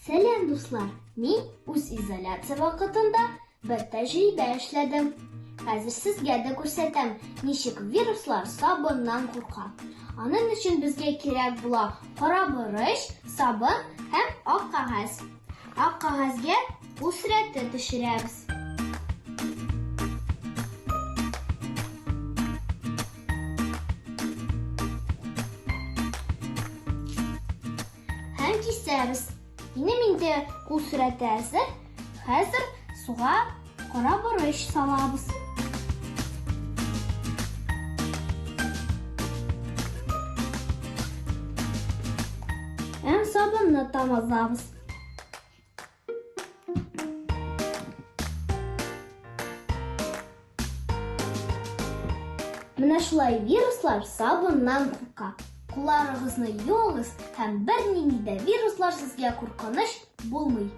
Сәлам, дуслар! Мин үз изоляция вакытында бер тәҗрибә эшләдем. Хәзер сезгә дә күрсәтәм, ничек вируслар сабыннан курка. Аның өчен безгә кирәк була кара борыч, сабын һәм ак кәгазь. Ак кәгазьгә кул сурәте төшерәбез. Һәм кисәбез. Минем инде кул сурәте әзер. Хәзер суга кара борыч салабыз. Һәм сабынны тамызабыз. Менә шулай вируслар сабыннан курка. Кулларыгызны юыгыз һәм бернинди дә вируслар сезгә куркыныч булмый.